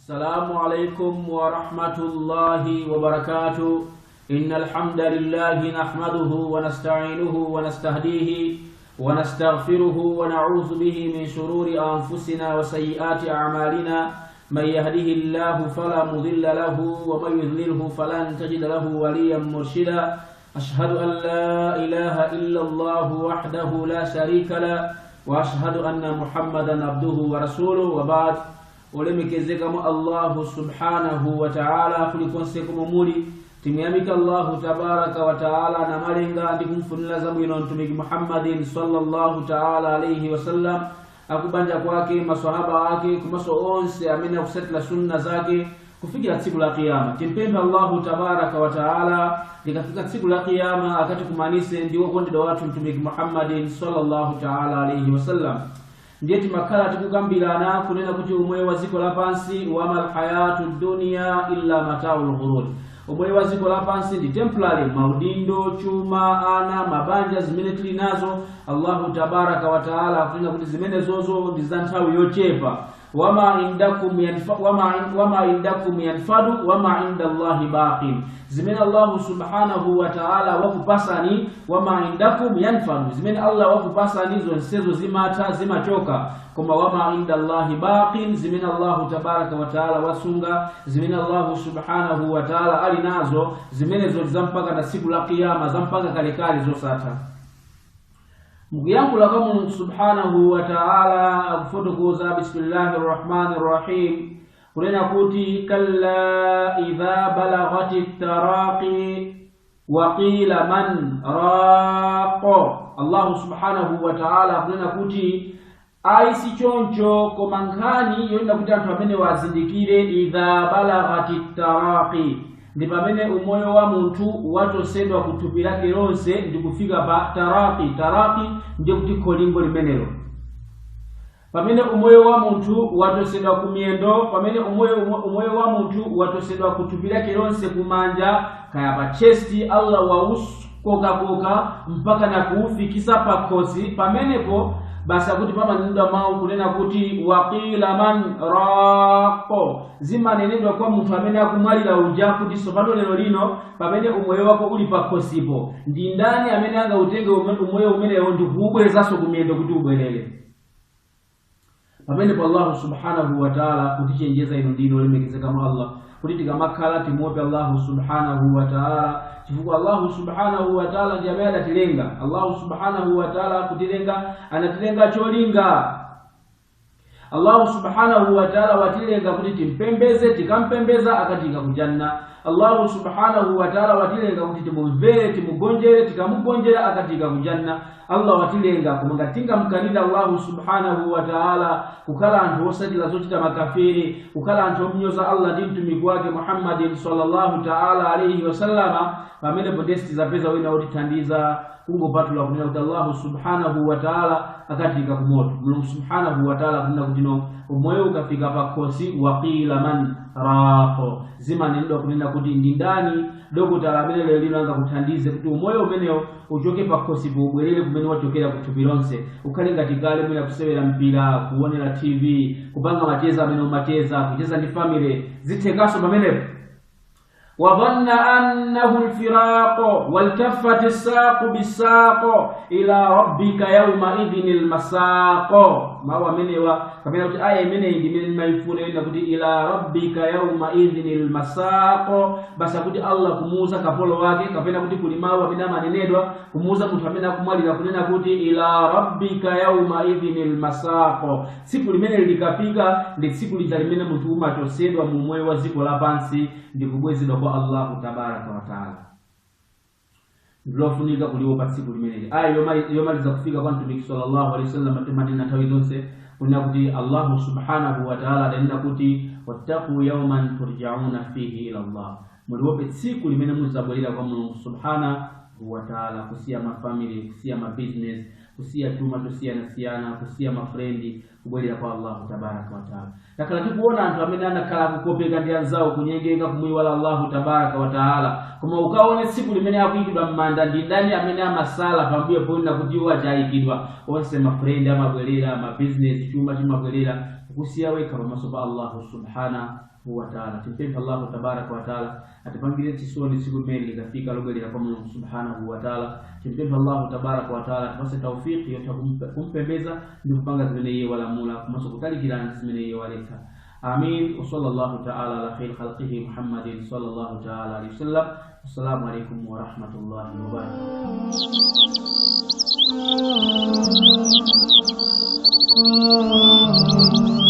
السلام عليكم ورحمة الله وبركاته. إن الحمد لله نحمده ونستعينه ونستهديه ونستغفره ونعوذ به من شرور أنفسنا وسيئات أعمالنا. من يهده الله فلا مضل له ومن يضلله فلن تجد له وليا مرشدا. أشهد أن لا إله إلا الله وحده لا شريك له وأشهد أن محمدا عبده ورسوله. وبعد، olemekezeka mu Allahu subhanahu wa ta'ala kulikonse kumumuli timuyamika Allahu tabaraka wa ta'ala na malenga ndi kumfunira zabwino mtumiki Muhammadin sallallahu ta'ala alayhi wasallam, akubanja kwake, maswahaba ake, komanso onse amene akusatira sunna zake kufikira tsiku la kiyama. Timpemphe Allahu tabaraka wa ta'ala likafika tsiku la kiyama akatikumanise ndi wokondedwa wathu mtumiki Muhammadin sallallahu ta'ala alayhi wasallam. Ndiye timakhala tikukambirana kunena kuti umoyo wa dziko lapansi, wama alhayatu dunya illa mataul ghurur, umoyo wa dziko lapansi ndi temporary. Maudindo, chuma, ana, mabanja zimene tili nazo, Allahu tabaraka wa taala akunena kuti zimene zozo ndi za nthawi yochepa. Wama indakum yanfa, wama indakum yanfadu wama inda Allahi baqin, zimene Allahu subhanahu wa ta'ala wakupasani, wama indakum yanfadu, zimene Allah wakupasani zonsezo zimatha, zimachoka, koma wama inda Allahi baqin, zimene Allahu tabaraka wa ta'ala wasunga, zimene Allahu subhanahu wa ta'ala ali nazo, zimenezo zampaka na siku la kiyama, zampaka kalekale, zosatha. Mukuyankhula kwa Mulungu subhanahu wa ta'ala akufotokoza, bismillahi rrahmani rrahim, kunena kuti kalla idha balaghati taraqi wa qila man raq. Allahu subhanahu wa ta'ala akunena kuti ayi, si choncho, koma nkhani yoyenda kuti anthu amene wazindikire, idha balaghati taraqi, ndi pamene umoyo wa munthu wachosedwa ku thupi lake lonse ndi kufika pa taraqi. Taraqi ndiye kuti kholingo limenelo, pamene umoyo wa munthu wachosedwa ku miyendo, pamene umoyo wa munthu wachosedwa ku thupi lake lonse, kumanja kaya pa chest, Allah waukokakoka mpaka na kuufikisa pa khosi, pamenepo basi akuti pamanenedwa mawu kunena kuti waqila man raq. Zimanenedwa kwa munthu amene akumwalira uja kuti sopano lero lino pamene umoyo wako uli pa khosipo, ndi ndani amene angautenge umoyo umenewo ndi kuubwezanso kumiyendo kuti ubwerere? Pamenepo Allahu subhanahu wa ta'ala kutichenjeza inu ndinu olemekezeka mwa Allah kuti tikamakhala timuope Allahu subhanahu wa ta'ala, chifukwa Allahu subhanahu wa ta'ala ndi amene adatilenga. Allahu subhanahu wa ta'ala kutilenga, anatilenga cholinga. Allahu subhanahu wa ta'ala watilenga kuti timpembeze, tikampembeza akatika kujanna. Allahu subhanahu wa ta'ala watilenga kuti timumvere, timugonjere, tikamugonjera akatika kujanna. Allah watilenga, koma ngati tingamkanira Allahu subhanahu wa ta'ala, kukhala anthu osatira zochita makafiri, kukhala anthu omnyoza Allah ndi mtumiki wake Muhammadin sallallahu ta'ala alayhi wasallama, pamenepo ndiye sitizapeza wina wotithandiza kungopatula kunena kuti Allahu subhanahu wa ta'ala akatika kumoto. Mulungu subhanahu wa ta'ala kunena kuti no, umoyo ukafika pa khosi, waqila man raq, zimanenedwa kunena kuti ndi ndani dokotala amene lero lino angakuthandize kuti umoyo umenewo uchoke pa khosipo ubwerere kumene wachokera kuthupi lonse, ukhale ngati kale, mwina kusewera mpira, kuonera TV, kupanga macheza amene umacheza, kucheza ndi family, zithekanso pamenepo? وظن أنه الفراق والتفت الساق بالساق إلى ربك يومئذ المساق. Mawu amenewa kapena kuti aya imeneyi ndi imene ndimayifuna ina kuti ila rabbika yauma idhin almasaq. Basi akuti Allah kumuuza kapolo wake, kapena kuti kuli mawu amene amanenedwa kumuuza munthu amene akumwalira kunena kuti ila rabbika yauma idhin almasaq. Tsiku limene likafika ndi tsiku lija limene munthu umachosedwa mu moyo wa dziko lapansi ndi kubwezedwa kwa Allahu tabaraka wa taala. Ndilofunika kuliopa tsiku limeneli. Aya yomaliza kufika kwa mtumiki sallallahu alaihi wasallam, timanena nthawi zonse kunena kuti Allahu subhanahu wa taala adanena kuti wattaqu yawman turjauna fihi ila Allah, muliope tsiku limene muzabwerera kwa Mulungu subhanahu wa taala, kusiya mafamily, kusiya mabusiness, kusiya chuma chosiyanasiyana, kusiya mafrendi, kubwerera kwa Allahu tabaraka wa taala. Takhala tikuona anthu amene anakhala kukopeka ndi anzawo, kunyengeka, kumuiwala Allahu tabaraka wa taala, koma ukaone tsiku limene akuyikidwa m'manda, ndi ndani amene amasala pambuyo poona kuti iwo achayikidwa? Onse mafrendi amabwerera, mabizinesi, chuma chimabwerera, kukusiya wekha pamaso pa Allahu subhanahu wa taala. Timpempha Allahu tabaraka wa taala atipangire chisoni tsiku limene likafika lobwerera kwa Mulungu subhanahu wa taala. Timpempha Allahu tabaraka wa taala atipase taufiki yotha kumpembeza ndi kupanga zimene iye walamula komanso kutalikirana ndi zimene iye waletsa. Amin. Wa sallallahu taala ala khair khalqihi Muhammadin sallallahu taala alaihi wasallam. Assalamu alaikum wa rahmatullahi wa barakatuh.